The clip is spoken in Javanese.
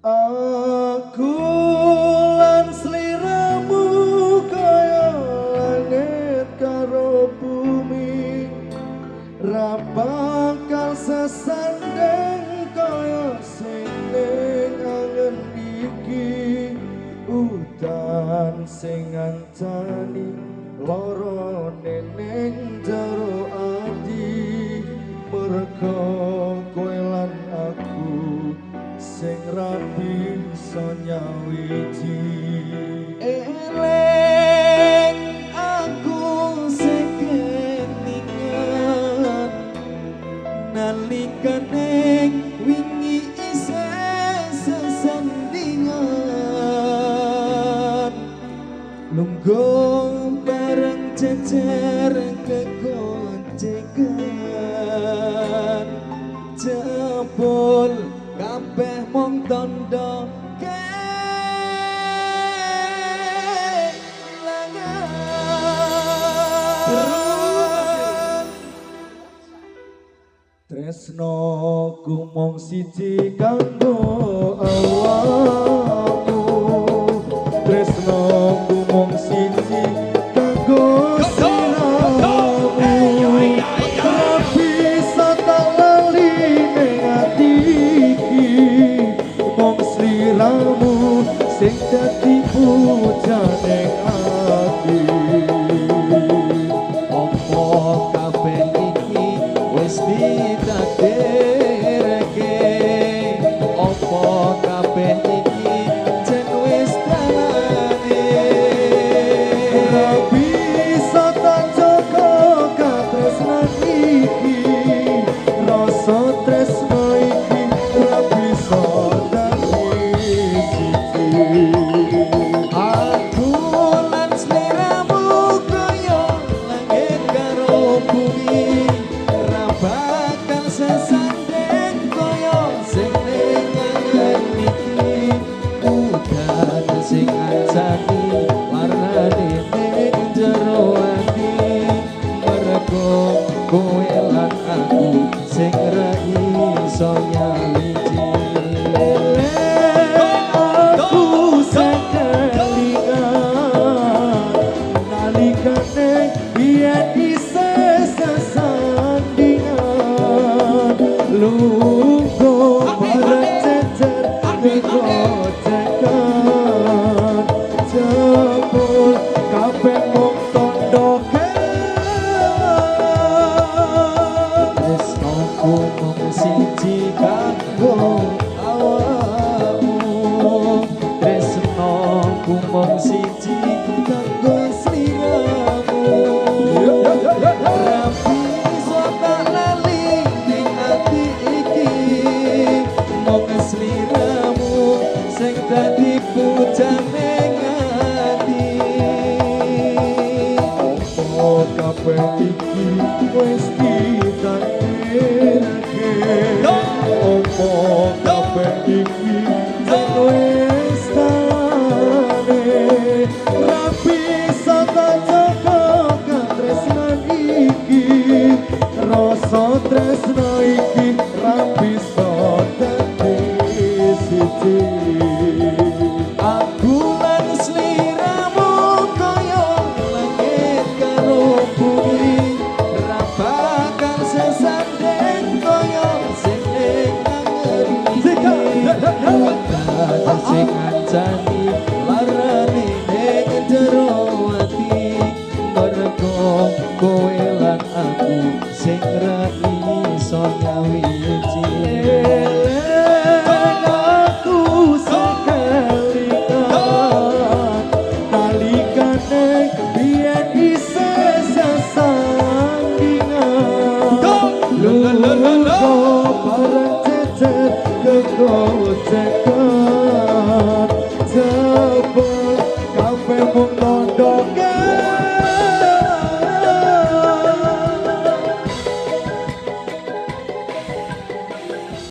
Aku lan sliramu kaya langit karo bumi, ra bakal sesandeng kaya sing ning angen iki. Udan sing ngancani lorone ning jero ati, mergo kowe lan aku sing ra bisa nyawiji. Eleng aku sing kelingan nalikane wingi isih sesandingan, lungguh bareng jejer kegoncengan, jebul kabeh mung tondo kelangan. Tresno ku mung siji kanggo awakmu, tresno ku mung siji kanggo sliramu, ra bisa tak lali ning ati iki, mung sliramu sing dadi pujane ati. Opo kabeh iki wis ditakdirke, opo kabeh iki jen wis dalane, ra bisa tak jaga katresnan iki, rasa tresno iki ra bisa dadi siji. Aku lan sliramu kaya langit karo bumi, ra bakal sesandeng kaya sing ning angen iki. Udan sing ngancani warnane ning jero ati, mergo kowe lan aku sing ra iso nyawiji. Aku sing kelingan nalikane yen isih sesandingan, lungguh bareng jejer kegocekan, jebul kabeh mung tondo kelangan. Tresnoku mung siji kanggo awakmu, tresnoku mung siji kanggo sliramu, ra bisa tak lali ning ati iki, mung sliramu sing dadi pujane ati. Opo kabeh iki wis ditakdirke, opo kabeh iki wis dalane, ra bisa tak jaga katresnan iki, rasa tresno iki ra bisa dadi siji. Aku lan sliramu kaya langit karo bumi, ra bakal sesandeng kaya sing ning angen iki. Udan sing ngancani larane ning jero ati, mergo kowe lan aku sing ra iso nyawiji.